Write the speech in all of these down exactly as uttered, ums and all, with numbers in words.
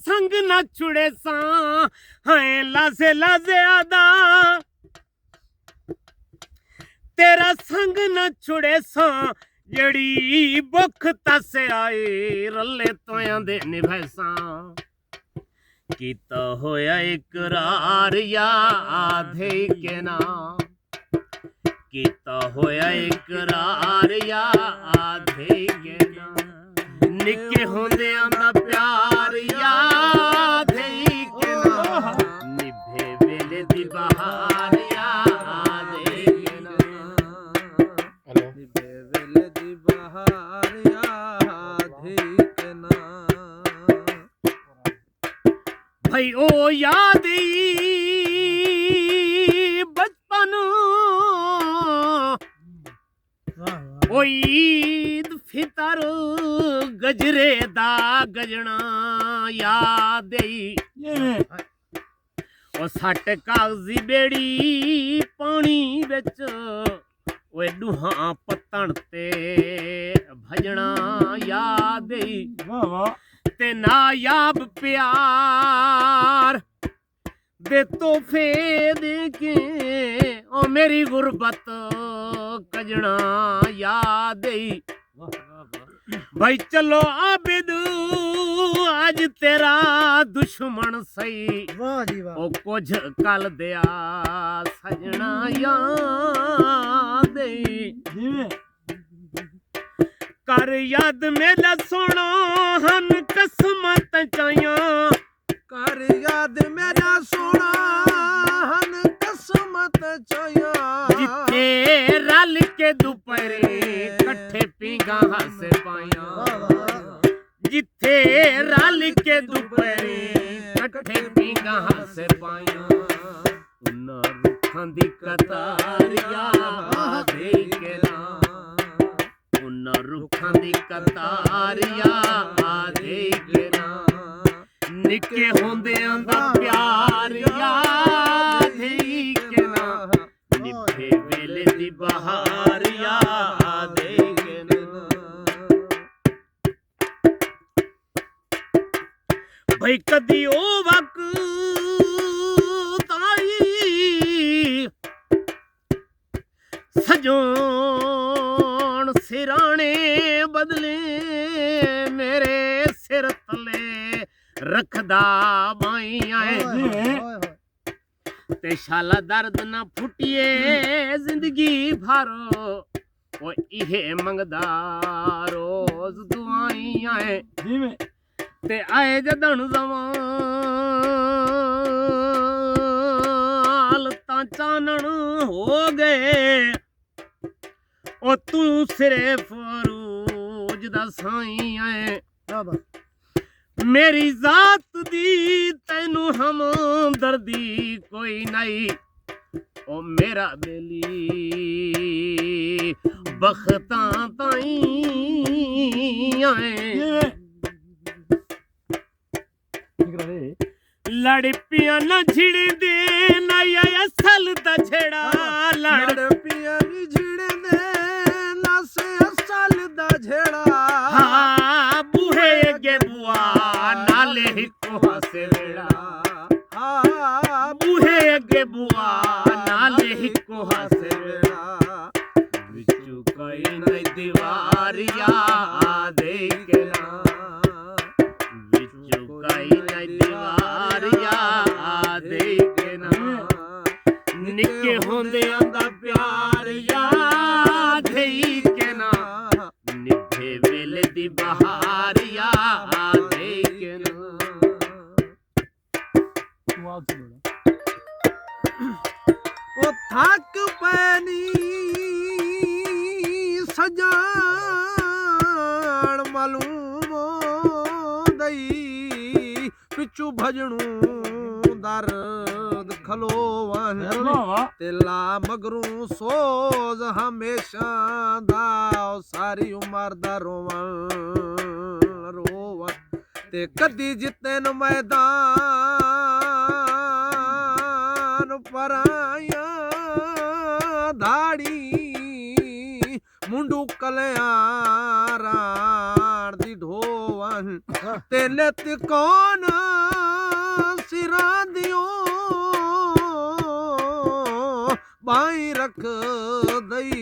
سنگ نہ چھڑے ساں، ہیں لازے لازے آدا۔ تیرا سنگ نہ چھڑے ساں، جڑی بکھ تس آئی، رلے تویاں دے نبھے ساں۔ کیتا ہویا اقرار یا آدھے کے نا؟ کیتا ہویا اقرار یا آدھے کے نا؟ نکے ہوندیاں دا پیار یا آدھے کے نا؟ نبھے ویلے دی بہار یا آدھے کے نا؟ ہیلو۔ نبھے ویلے دی بہار یا آدھے کے نا؟ بھئی او یاد ای بچپن، او عید فطر، گجرے دا گجݨا یاد ای۔ او سٹ کاغذی ٻیڑی پاݨی وچ، اوئے ݙوہاں پتݨ تے بھڄݨا یاد ای۔ واہ واہ۔ تے نایاب پیار دے تحفے ݙے کے، او میری غربت کڄݨا یاد ای۔ بھئی چلو عابد، اڄ تیرا دشمن سہی۔ واہ جی واہ۔ او کجھ کل دیا سڄݨا یاد ای۔ جیویں۔ کر یاد میݙا سوہݨا، ہن قسمت چائیاں۔ کر یاد میݙا سوہݨا، ہن قسمت چائیاں۔ جتھے رل کے دوپہریں کٹھے پینگاں ہس پائیاں۔ واہ واہ۔ جتھے رل کے دوپہریں کٹھے پینگاں ہس پائیاں۔ انہاں رکھاں دی قطار یاد ای کے نا؟ انہاں رکھاں دی قطار یاد ای کے نا؟ نکے ہوندیاں دا پیار یاد ای کے نا؟ نبھے ویلے دی بہار یاد ای کے نا؟ بھئی کدی او وقت آئی، سڄݨ سراݨے بدلے، میرے سر تلے رکھدا ٻاہیں آئیں۔ ہائے ہائے ہائے۔ تے شالا درد نہ پھٹیے زندگی بھر، او ایہے منگدا روز دعائیں آئیں۔ جیویں۔ تے آئے جݙݨ زوال تاں چانݨ ہو ڳئے، او توں صرف عروج دا سائیں ایں۔ کیا بات۔ میری ذات دی تینوں ہمدردی کوئی نئی، او میرا ٻیلی بختاں تائیں ایں۔ جیویں۔ لڑ پیاں نہ جھڑدے نہ اے اصل دا جھیڑا۔ لڑ لڑ پیاں نی جھڑدے نہ سے اصل دا جھیڑا۔ ہاں، بوہے اڳے بوا نالے ہکو ہاسے ویڑا۔ ہاں، بوہے اڳے بوا نالے ہکو ہاسے ویڑا۔ وچوں کئی نئی دیوار یاد ای کے نا؟ وچوں کئی نئی دیوار یاد ای کے نا؟ نکے ہوندیاں دا پیار یاد ای کے نا؟ نبھے ویلے دی بہار یاد ای کے نا؟ او تھک پینی سڄݨ معلوم ہوندئی، پچھوں بھڄݨوں درد کھلوون۔ واہ واہ۔ تے لا مگروں سوز ہمیشہ دا، او ساری عمر دا روون، روون۔ تے کدی جتن میدان پرائیاں دھاڑی، منڈو کلیاں راݨ دی ڈھوون، تے نت کون سراں دیوں ٻائیں رکھدئی،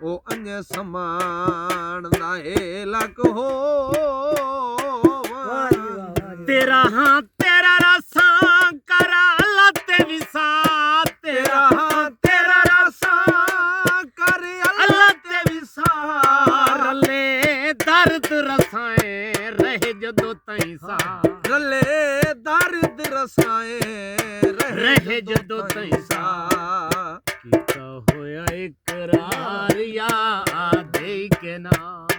او انڄے سماݨ دا ہے لک ہو۔ واہ جی واہ، واہ جی۔ تیرا ہاں تیرا رساں کر اللہ تے وسا، تیرا ہاں تیرا رساں کر اللہ تے وسا، رلے درد رسائیں رہ جدوں تئیں سا، رلے درد رسائیں رہ جدوں تئیں سا۔ کیتا ہویا اقرار یا آدھے کے نا،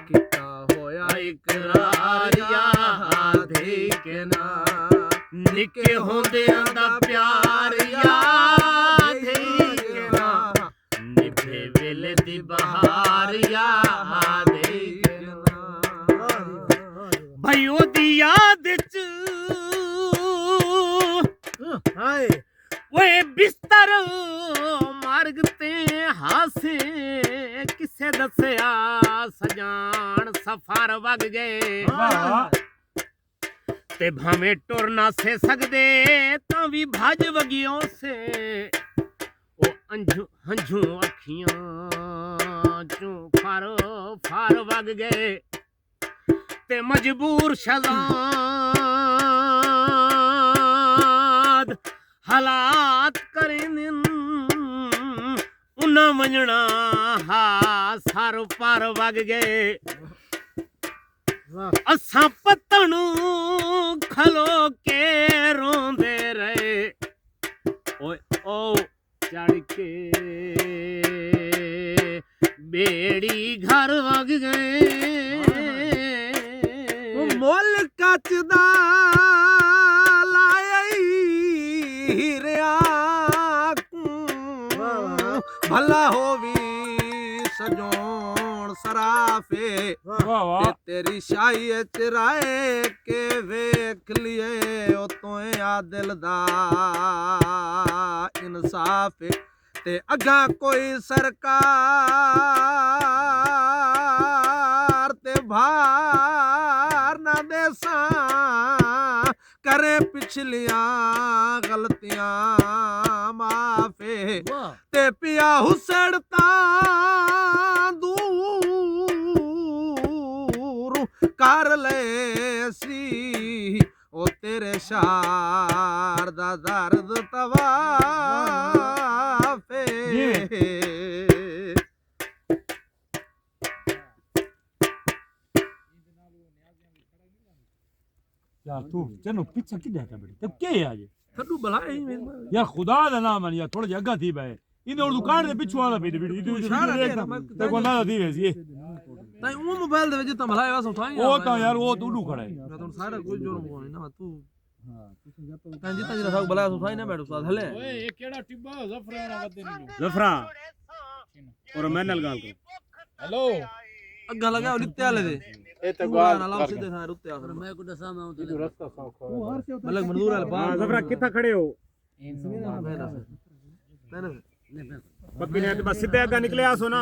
کیتا ہویا اقرار یا آدھے کے نا، نکے ہوندیاں دا پیار یا آدھے کے نا، نبھے ویلے دی بہار یا آدھے کے نا۔ بھائی او دی یاد اچ ہائے اوئے بستر مرگ تے ہاسے، کسے دسیا سجان سفر وگ گئے۔ واہ۔ تے بھاویں ٹر نہ سے سگدے تاں وی بھج وگیوں سے۔ او انجھو ہنجھوں اکھیاں چوں فر فر وگ گئے۔ تے مجبور شہزاد حالات کریندن، انہاں ونڄݨا ہا سر پر وگ گئے۔ اساں پتݨوں کھلو کے روندے رہے۔ اوئے او چڑھ کے بیڑی گھر وگ گئے۔ ملک اچ دا لائی ریا کوں، بھلا ہووی سجوݨ سرافے۔ واہ واہ۔ تے تیری شاہی اچ رائے کے ویکھ لیے، او توں عادل دا انصاف اے۔ تے اگاں کوئی سرکار تے بھار نہ ݙیساں، کریں پچھلیاں غلطیاں معاف اے۔ واہ۔ تے پیا حسڑ تاں دور کر لیسی، او تیرے شار دا درد طواف اے۔ جی۔ یار تو چنو پچھا کدھر تھا بیٹی؟ تب کیا ہے آج؟ تھڈو بلا ہی میں۔ یار خدا دا نام ہے یار، تھوڑا جہا اگا تھی بے۔ ایندے اردو کارڈ دے پچھوں آندا پئی ڈیویڈی، ایندے اردو اشارہ ڈیکھ، تے کو اندازہ تھی ویسی۔ تاں او موبائل دے وچ تاں بھلا واسو تھا۔ او تاں یار او تو ڈو کھڑا ہے۔ میں تاں سارا کچھ جوڑ مکو نا تو۔ تاں جتنا جتنا ساکوں بھلا واسو تھا نا میڈم استاد ہلے۔ اوئے اے کیڑا ٹبا؟ ظفران ودے نہیں۔ ظفران۔ اور میں نال گال کر۔ ہیلو۔ اگا لگا لتے والے دے۔ اے تے گال کر۔ سیدھے سارے اتے آخر میں۔ میں کو دسا میں اتے رستہ سوکھا۔ ملک منظور والے باہر۔ ظفران کتھا کھڑے ہو؟ پکی نے تے بس سیدھے اگا نکلے آسو نا۔